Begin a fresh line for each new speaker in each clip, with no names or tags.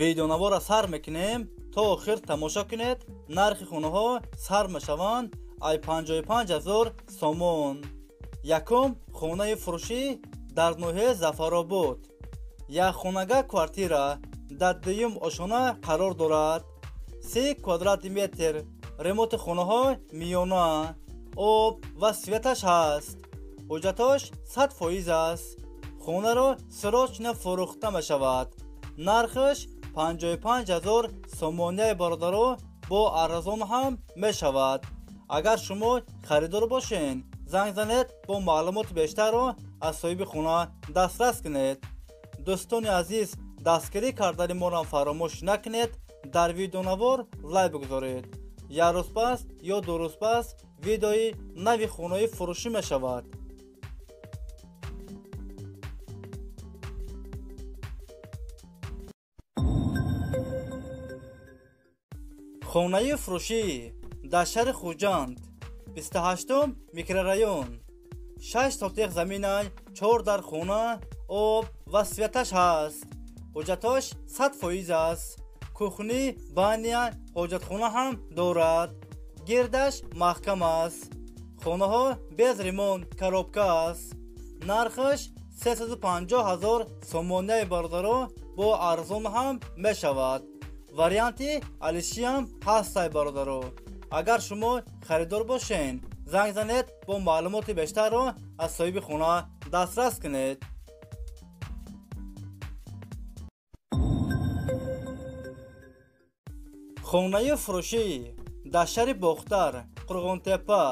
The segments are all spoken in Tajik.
Видеонавора сар мекунем, то охир тамошо кунед. Нархи хонаҳо сар мешаванд ай 55 ҳазор сомон. Якум хонаи фурӯшӣ дар ноҳияи Зафаробод. Як хонага квартира дар дуюм ошона қарор дорад. 3 квадрати метр. Ремонти хонаҳо миёна, об ва светаш ҳаст. Ҳуҷҷатош 100% аст. Хонаро срочно фурӯхта мешавад. Нархаш 55 ҳазор сомонияи бародаро бо арзон ҳам мешавад. Агар шумо харидор бошед, занг занед, бо маълумоти бештарро аз соҳиби хона дастрас кунед. Дӯстони азиз, дастгирӣ кардани моро фаромӯш накунед. Дар видеонавор лайк бигузоред. Як рӯз пас ё ду рӯз пас видеои нави хонаи фурӯшӣ мешавад. Хонаи фурӯшӣ дар шаҳри Хуҷанд, 28 микрорайон, 6 сотиқ замина, 4 дар хона, об ва светаш ҳаст. Ҳуҷҷатош 100% аст. Кухни, баня, ҳоҷатхона ҳам дорад. Гирдаш маҳкам аст. Хонаҳо без ремонт, коробка аст. Нархаш 350 ҳазор сомонияи бародаро бо арзон ҳам мешавад. Варианти алишиам ҳастай бародаро. Агар шумо харидор бошед, занг занед, бо маълумоти бештарро аз соҳиби хона дастрас кунед. Хонаи фурӯшӣ дар шаҳри Бохтар, Қурғонтепа,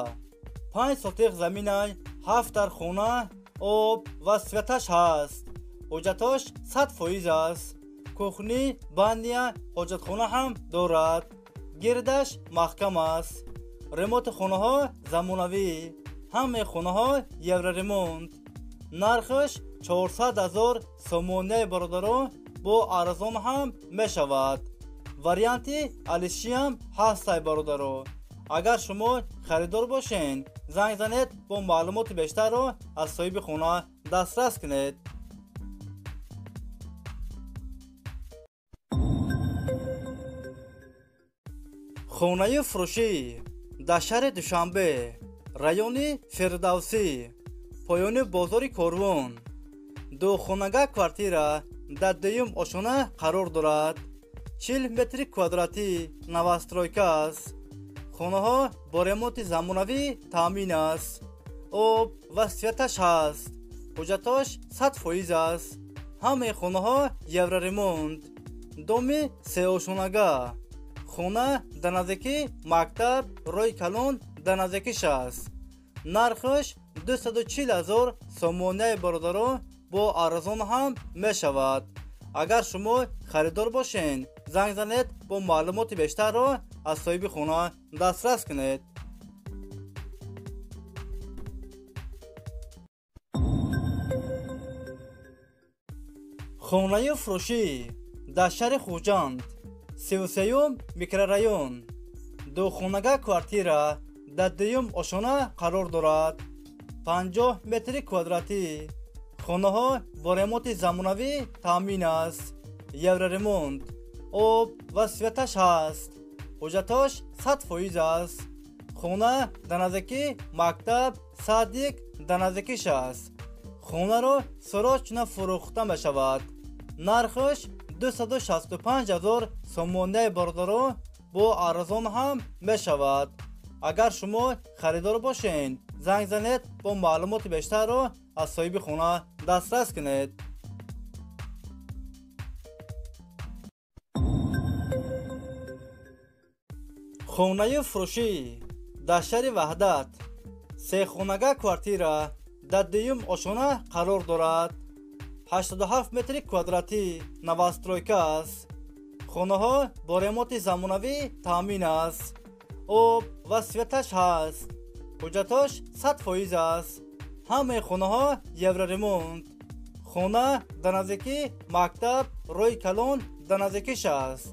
5 сотиқ замина, 7 дар хона, об ва светаш ҳаст. Ҳуҷҷатош 100% аст. Кухни, баня, ҳоҷатхона ҳам дорад. Гирдаш маҳкам аст. Ремонти хонаҳо замонавӣ. Ҳамаи хонаҳо евроремонт. Нархаш 400 ҳазор сомонияи бародаро бо арзон ҳам мешавад. Варианти алишиам ҳастай бародаро. Агар шумо харидор бошед, занг занед, бо маълумоти бештарро аз соҳиби хона дастрас кунед. Хонаи фурӯшӣ дар шаҳри Душанбе, райони Фирдавсӣ, поёни бозори Корвон. Ду хонага квартира дар дуюм ошона қарор дорад. 40 метри квадратӣ, новостройка аст. Хонаҳо бо ремонти замонавӣ таъмин аст. Об ва светаш ҳаст. Ҳуҷҷатош 100% аст. Ҳамаи хонаҳо евроремонт. Доми сеошонага. Хона дар наздики мактаб, роҳи калон дар наздикиш аст. Нархаш 240 ҳазор сомонияи бародаро бо арзон ҳам мешавад. Агар шумо харидор бошед, занг занед, бо маълумоти бештарро аз соҳиби хона дастрас кунед. Хонаи фурӯшӣ дар шаҳри Хуҷанд, 33 микрорайон, ду хонага квартира дар дуюм ошона қарор дорад. 50 метри квадратӣ. Хонаҳо бо ремонти замонавӣ таъмин аст. Евроремонт, об ва светаш ҳаст. Ҳуҷҷатош 100% аст. Хона дар наздики мактаб, садик дар наздикиш аст. Хонаро срочно фурӯхта мешавад. Нархаш 265 ҳазор сомонияи бародаро бо арзон ҳам мешавад. Агар шумо харидор бошед, занг занед, бо маълумоти бештарро аз соҳиби хона дастрас кунед. Хонаи фурӯшӣ дар шаҳри Ваҳдат, се хонага квартира дар дуюм ошона қарор дорад. 87 метри квадратӣ, новостройка аст. Хонаҳо бо ремонти замонавӣ таъмин аст. Об ва светаш ҳаст. Ҳуҷҷатош 100% аст. Ҳамаи хонаҳо евроремонт. Хона дар наздики мактаб, роҳи калон дар наздикиш аст.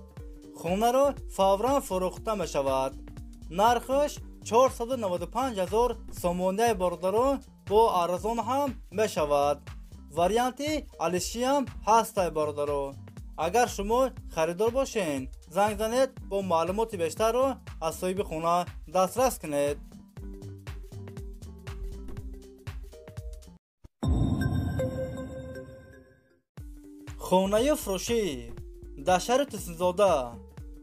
Хонаро фавран фурӯхта мешавад. Нархаш 495 ҳазор сомонияи бародаро бо арзон ҳам мешавад. Варианти алишиам ҳастай бародаро. Агар шумо харидор бошед, занг занед, бо маълумоти бештарро аз соҳиби хона дастрас кунед. Хонаи фурӯшӣ дар шаҳри Турсунзода,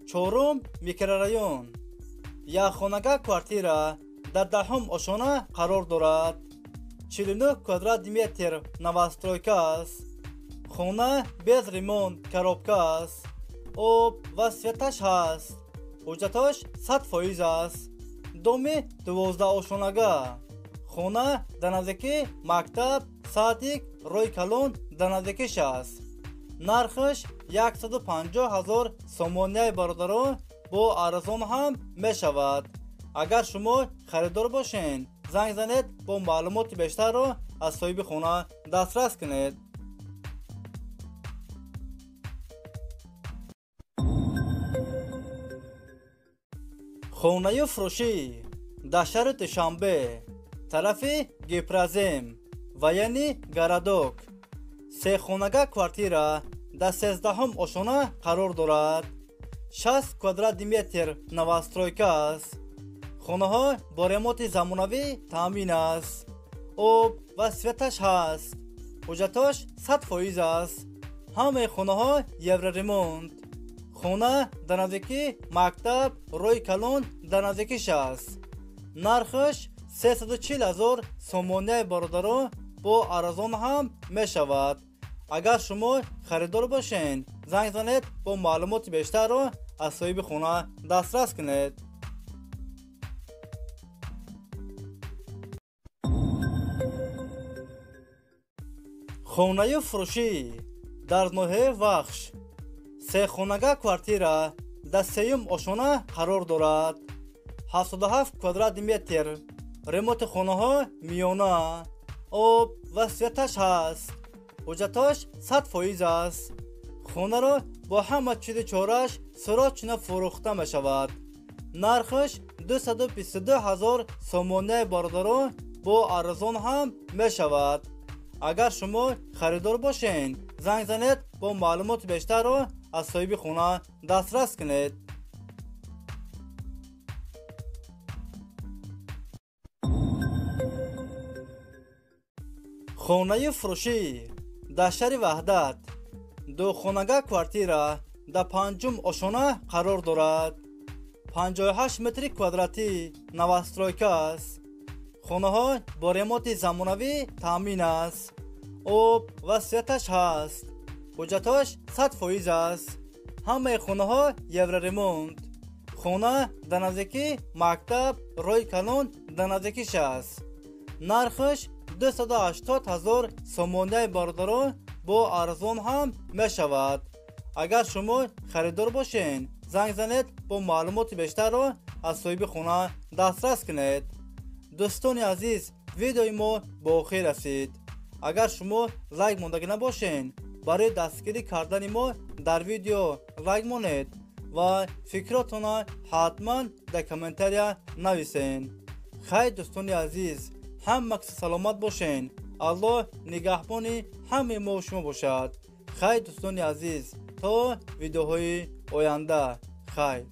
4 микрорайон, якхонага квартира дар 10 ошона қарор дорад. 49 квадрат метр новостройка аст. Хона без ремонт, коробка аст. Об ва светаш ҳаст. Ҳуҷҷатош 100% аст. Доми 12 ошонага. Хона дар наздикии мактаб, садик, роҳи калон дар наздикиш аст. Нархаш 150 000 сомонияи бародарон бо арзон ҳам мешавад. Агар шумо харидор бошед, занг занед, бо маълумоти бештарро аз соҳиби хона дастрас кунед. Хонаи фурӯшӣ дар шаҳри Душанбе, тарафи Гипрозем, военный городок, сехонага квартира дар 13 ошона қарор дорад. 60 квадрат метр новостройка аст. Хонаҳо бо ремонти замонавӣ таъмин аст. Об ва светаш ҳаст. Ҳуҷҷатош 100% аст. Ҳамаи хонаҳо евроремонт. Хона дар наздикии мактаб, роҳи калон дар наздикиш аст. Нархаш 340 000 сомонияи бародарон бо арзон ҳам мешавад. Агар шумо харидор бошед, занг занед, бо маълумоти бештарро аз соҳиби хона дастрас кунед. Хонаи фурӯшӣ дар ноҳияи Вахш, сехонага квартира дар 3 ошона қарор дорад. 77 квадрат метр. Ремонти хонаҳо миёна. Об ва светаш ҳаст. Ҳуҷҷатош 100% аст. Хонаро бо ҳама чизи чораш срочно фурӯхта мешавад. Нархаш 222 000 сомонияи бародарон бо арзон ҳам мешавад. Агар шумо харидор бошед, занг занед, бо маълумоти бештарро аз соҳиби хона дастрас кунед. Хонаи фурӯшӣ дар шаҳри Ваҳдат, духонага квартира дар 5 ошона қарор дорад. 58 метри квадратӣ новостройка аст. Хонаҳо бо ремонти замонавӣ таъмин аст. Об ва светаш ҳаст. Ҳуҷҷатош 100% аст. Ҳамаи хонаҳо евроремонт. Хона дар наздикии мактаб, роҳи калон дар наздикиш аст. Нархаш 280 000 сомонияи бародарон бо арзон ҳам мешавад. Агар шумо харидор бошед, занг занед, бо маълумоти бештарро аз соҳиби хона дастрас кунед. Дӯстони азиз, видеои мо ба охир расид. Агар шумо лайк мондагӣ набошед, барои дастгирӣ кардани мо дар видео лайк монед ва фикротонро ҳатман дар комментария нависед. Хайр, дӯстони азиз, ҳама саломат бошед. Аллоҳ нигаҳбони ҳамаи мо шумо бошад. Хайр, дӯстони азиз, то видеоҳои оянда. Хайр.